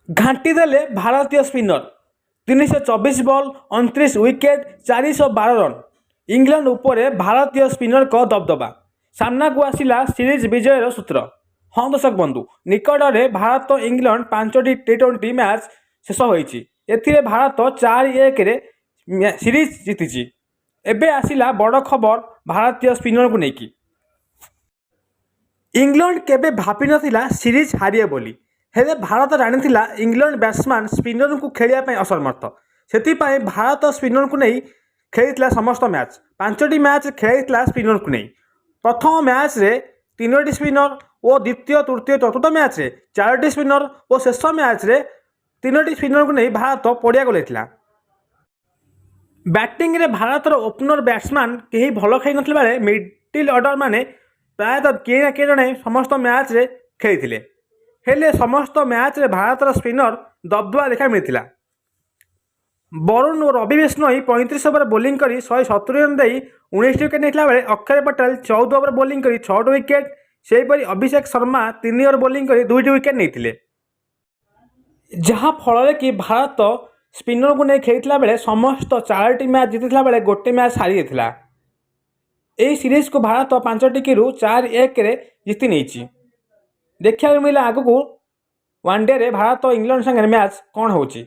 ଘାଣ୍ଟି ଦେଲେ ଭାରତୀୟ spinner. 324 ball, 29 wicket, 412 run. England ଉପରେ ଭାରତୀୟ ସ୍ପିନରଙ୍କ ଦବଦବା। ସାମ୍ନାକୁ ଆସିଲା ସିରିଜ୍ ବିଜୟର ସୂତ୍ର। ହଁ ଦର୍ଶକ ବନ୍ଧୁ, ନିକଟରେ ଭାରତ ଇଂଲଣ୍ଡ ପାଞ୍ଚଟି ଟି-20 ମ୍ୟାଚ୍ ଶେଷ ହୋଇଛି। ଏଥିରେ ଭାରତ 4-1ରେ ସିରିଜ୍ ଜିତିଛି। ଏବେ ଆସିଲା ବଡ଼ ଖବର ଭାରତୀୟ ସ୍ପିନରଙ୍କୁ ନେଇକି। ଇଂଲଣ୍ଡ କେବେ ଭାବିନଥିଲା ସିରିଜ୍ ହାରିବ ବୋଲି। ହେଲେ ଭାରତ ଜାଣିଥିଲା, ଇଂଲଣ୍ଡ ବ୍ୟାଟ୍ସମ୍ୟାନ୍ ସ୍ପିନରଙ୍କୁ ଖେଳିବା ପାଇଁ ଅସମର୍ଥ। ସେଥିପାଇଁ ଭାରତ ସ୍ପିନରଙ୍କୁ ନେଇ ଖେଳିଥିଲା ସମସ୍ତ ମ୍ୟାଚ୍। ପାଞ୍ଚଟି ମ୍ୟାଚ୍ ଖେଳାଇଥିଲା ସ୍ପିନରଙ୍କୁ ନେଇ। ପ୍ରଥମ ମ୍ୟାଚ୍ରେ ତିନୋଟି ସ୍ପିନର ଓ ଦ୍ୱିତୀୟ, ତୃତୀୟ, ଚତୁର୍ଥ ମ୍ୟାଚ୍ରେ ଚାରୋଟି ସ୍ପିନର ଓ ଶେଷ ମ୍ୟାଚ୍ରେ ତିନୋଟି ସ୍ପିନରଙ୍କୁ ନେଇ ଭାରତ ପଡ଼ିଆକୁ ଓହ୍ଲାଇଥିଲା। ବ୍ୟାଟିଂରେ ଭାରତର ଓପନର ବ୍ୟାଟ୍ସମ୍ୟାନ୍ କେହି ଭଲ ଖେଳିନଥିଲା ବେଳେ ମିଡିଲ୍ ଅର୍ଡ଼ର ମାନେ ପ୍ରାୟତଃ କିଏ ନା କିଏ ଜଣେ ସମସ୍ତ ମ୍ୟାଚ୍ରେ ଖେଳିଥିଲେ। ହେଲେ ସମସ୍ତ ମ୍ୟାଚ୍ରେ ଭାରତର ସ୍ପିନର ଦବଦବା ଦେଖା ମିଳିଥିଲା। ବରୁଣ ଓ ରବି ବିଷ୍ଣୋଇ 35 ଓଭର ବୋଲିଂ କରି 170 ରନ୍ ଦେଇ 19 ୱିକେଟ୍ ନେଇଥିଲା ବେଳେ ଅକ୍ଷର ପଟେଲ 14 ଓଭର ବୋଲିଂ କରି ଛଅଟି ୱିକେଟ୍, ସେହିପରି ଅଭିଷେକ ଶର୍ମା 3 ଓଭର ବୋଲିଂ କରି ଦୁଇଟି ୱିକେଟ୍ ନେଇଥିଲେ। ଯାହାଫଳରେ କି ଭାରତ ସ୍ପିନରକୁ ନେଇ ଖେଳିଥିଲା ବେଳେ ସମସ୍ତ ଚାରୋଟି ମ୍ୟାଚ୍ ଜିତିଥିଲା ବେଳେ ଗୋଟେ ମ୍ୟାଚ୍ ହାରିଯାଇଥିଲା। ଏହି ସିରିଜକୁ ଭାରତ ପାଞ୍ଚଟିକିରୁ 4-1ରେ ଜିତି ନେଇଛି। ଦେଖିବାକୁ ମିଳିଲା ଆଗକୁ ୱାନ୍ ଡେରେ ଭାରତ ଇଂଲଣ୍ଡ ସାଙ୍ଗରେ ମ୍ୟାଚ୍ କ'ଣ ହେଉଛି।